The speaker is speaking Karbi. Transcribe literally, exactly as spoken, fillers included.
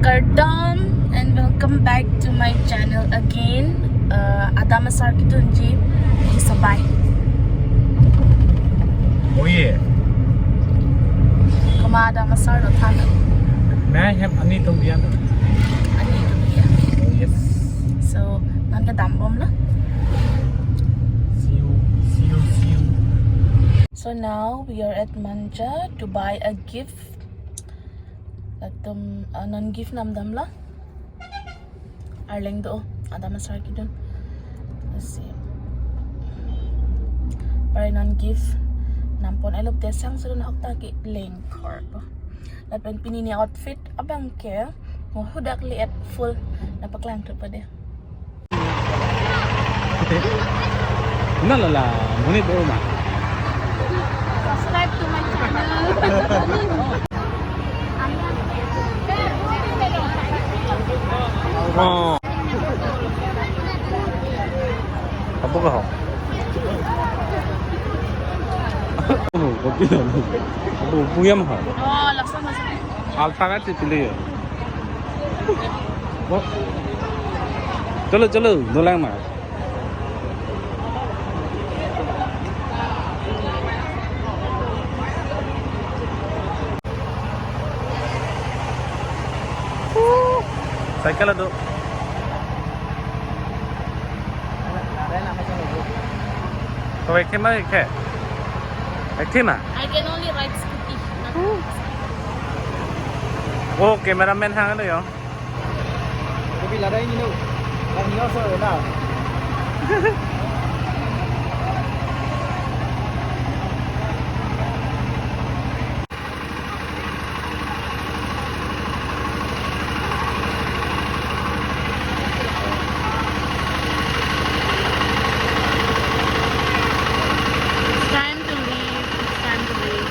Kardom and welcome back to my channel again. Uh, Adam Asar Kidunji, Isabai. Oh yeah. Koma Adam Asar lo than. May I have ani tum biyan? Ani tum biyan. Oh yes. So, non kedam bomlo. See you, see you, see you. So now we are at Manja to buy a gift. Latum, uh, non gift nam damlo. Arleng do, Adam Asar Kidun. Let's see. Pare non gift nam pon elo te sang sudun hok ta ke lengkor po. Lapen pini ne outfit abang ke mo hudak liet full na paklang thut pade. Na la la, monit o ma. Subscribe to my channel. Oh. Apa kau? Ano, kopi ano? Apo, puyam ha? Oh, laksa masuk. Alta ka chipili ya. Wah. Chalo, chalo, dolang ma. Cycle ado. To ekhe ma ekhe? Ekhe ma? I can only ride scooty. Oh, cameraman hang ano yo. Kopi ladai nino. Lang nino so na. It's time to leave. It's time to leave.